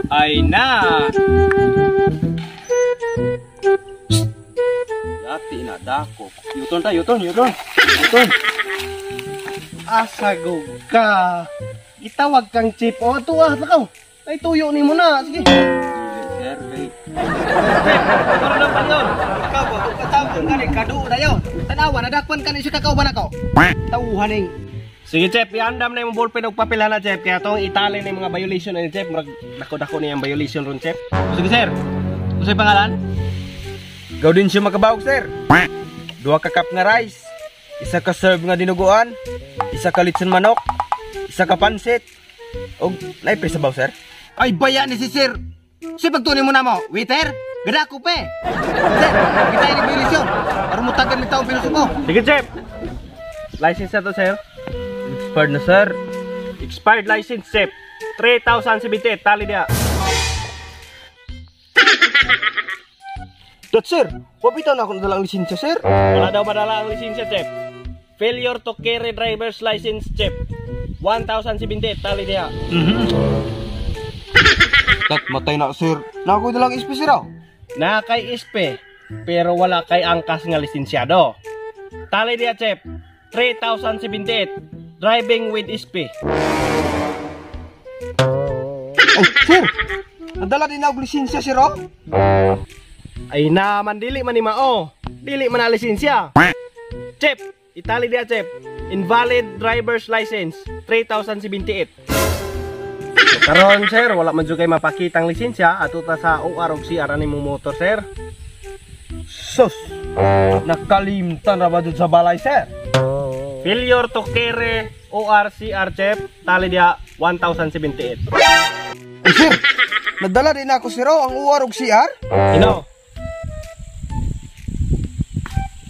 Ay na. Dati na dako. U-turn ta, U-turn, U-turn. U-turn. Asagog ka. Gitawag kang chip o ato ah, lakaw. Ay tuyo nimo na. Sige. Sir, kay Pero na pa yun. Ikaw ba kung katawag ka ni kadu na yun. Tanawa nadakpan ka ni si kakao ba nako. Tawuhan ning. Sige, Chef, iandam na yung ballpen og papel na, Chef. Kaya tong itali na yung mga violation na ni Chef. Murag dako-dako na yung violation ron, Chef. Sige, sir. Unsay pangalan? Gaudencio Makabawog, sir. Duha ka cup nga rice, isa ka serve nga dinuguan, isa ka litson manok, isa ka pansit. Og naay pre sabaw, sir. Ay baya ni si sir. Si pagtunin mo na mo, waiter. Gada ko pe. Sir, kita ni violation. Aron mo tagan mi taong pinuso ko. Sige, Chef. License na to, sir. Expired na, sir. Expired license, Chef. 3,078 tali dia. Dot, sir. Wapitaw na ako nadala ang lisensya, sir. Wala daw madala ang lisensya, Chef. Failure to carry driver's license, Chef. 1,078 tali dia. Tat, matay na, sir. Na ako dalang SP, sir, oh. Na kay SP, pero wala kay angkas nga lisensyado. Tali dia, Chef. 3,078. Driving with SP. Oh, sir. Nadala din ako lisensya, sir, oh. Ay naman, dili man ni mao. Dili man na lisensya. Chef, itali dia, Chef. Invalid driver's license, 3,078. So, karon, sir, wala man jud kay mapakitang lisensya ato ta sa OR og CR ani mong motor, sir. Sus. Nakalimtan ra ba jud sa balay, sir? Failure to carry OR CR, Chef, tali dia 1,078. Ay, sir. Nadala din ako, sir, oh, ang OR ug CR. Ino.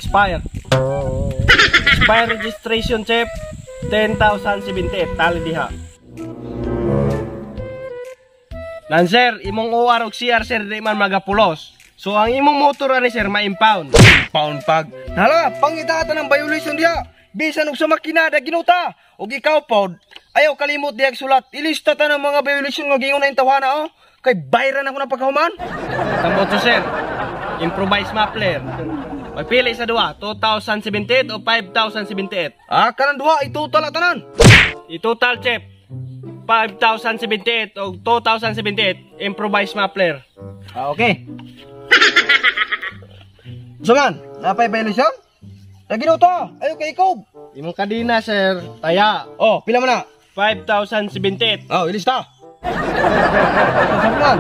Expire. Expire registration, Chef, 10,078 tali diha. Nan, sir, imong OR ug CR, sir, di man magapulos. So ang imong motor ani, sir, ma-impound. Impound pag. Hala, pangitata ng violation diha. Bisan og sa makina da ginuta. Og ikaw pod, ayaw kalimot diha sulat. Ilista ta ng mga violation nga giingon na intawhana, oh. Kay bayran ako ng pagkahuman. Tambot, sir. Improvise muffler. Pagpili sa duha, 2,078 o 5,078? Ah, kanang duha, itotal na tanan. Itotal, Chef. 5,078 o 2,078, improvise muffler. Ah, okay. So man, napay violation? Naginuta, ayaw kay ikaw. Imong kadina, sir, taya. Oh, pila man na? 5,078. Oh, ilista. Sa man?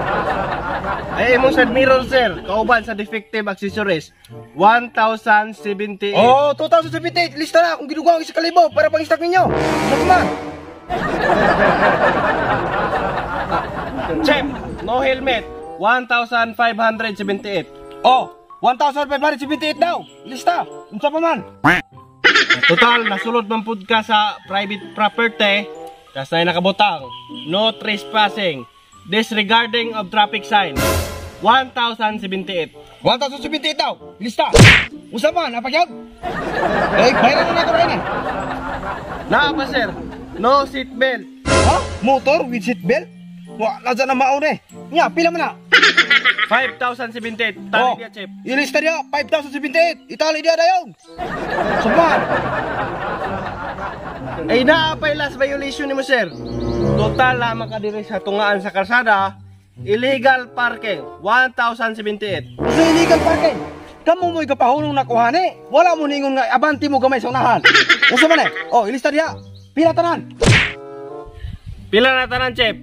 Ay, imong side mirror, sir, kauban sa defective accessories, 1,078. Oh, 2,078. Lista na kung gidugang isa kalibo para pang-stock ninyo. Sa man? Chef, no helmet, 1,578. Oh, 1,578 daw. Lista. Unsa pa man? Total, nasulod man pud ka sa private property. Tas na nakabutang, no trespassing, disregarding of traffic sign, 1,078. 1,078 daw. Lista. Unsa man? Napagyag? Eh, bayaran na nako rin eh. Naa pa, sir, no seat belt. Ha? Motor with seat belt? Wa na dyan na maon eh. Nya, pila man na? 5,078. Tali Oh, dia, Chef. Ilista dia, 5,078. Itali dia dayon. Suman. Ay, naa pa'y last violation nimo, sir. Total lamang ka diri sa tungaan sa kalsada, illegal parking, 1,078. Sa illegal parking, kamo mo'y kapahulong na kuhani. Wala mo ningon nga abanti mo gamay sa unahan. Usa man eh. Oh, ilista dia. Pila tanan? Pila na tanan, Chef?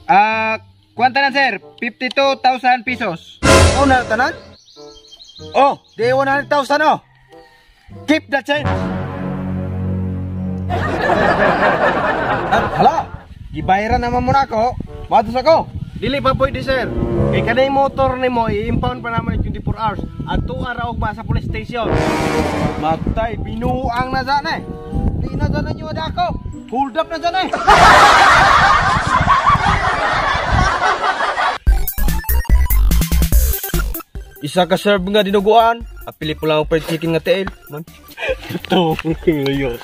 Ah, kuwanta na, sir? 52,000 pesos. Oh, na tanan? Oh, di 100,000 oh. Keep the change. Hala, gibayaran naman mo na ako. Matos ako. Dili pa pwede, sir. Kay kanay motor nimo i-impound pa naman 24 hours at 2 araw ugma sa police station. Matay, binuang na dyan eh. Di na dyan ninyo ada ako. Hold up na dyan eh. Isa ka serve nga dinuguan. Apili po lang ang fried chicken nga tiil. Man. Ito, luyo.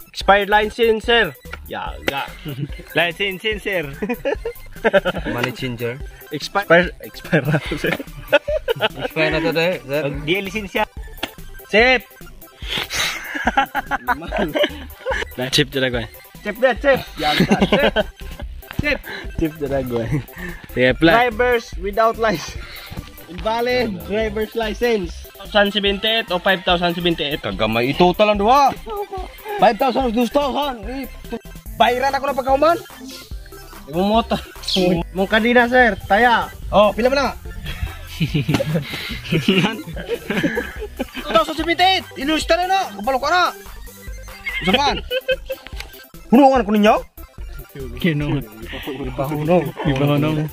Expired license, sir. Yaga. License, sir. Money changer. Expire, expire na to, sir. Expire na to dahil, sir. Di lisensya. Chip! Chip talaga eh. Chip na, chip! Yaga, chip! Chip! Chip talaga eh. Sige, plan. Drivers without license. Invalid driver's license. 1,078 o 5,078? Kagamay itotal ang duha. 5,000 o 2,000. Eh, bayaran ako na pagkahuman. Imong motor. Mong kadina, sir. Taya. Oh, pila ba na? 2078! Ilusta na na! Kabalo ka na! Usapan! Hunungan ko ninyo? Kinungan. Pahunong. Ibahunong.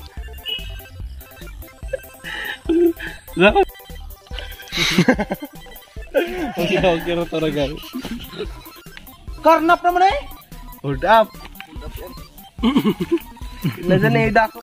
Okay, okay, talaga. Karnap naman eh! Hold up. Nasa na yung dako.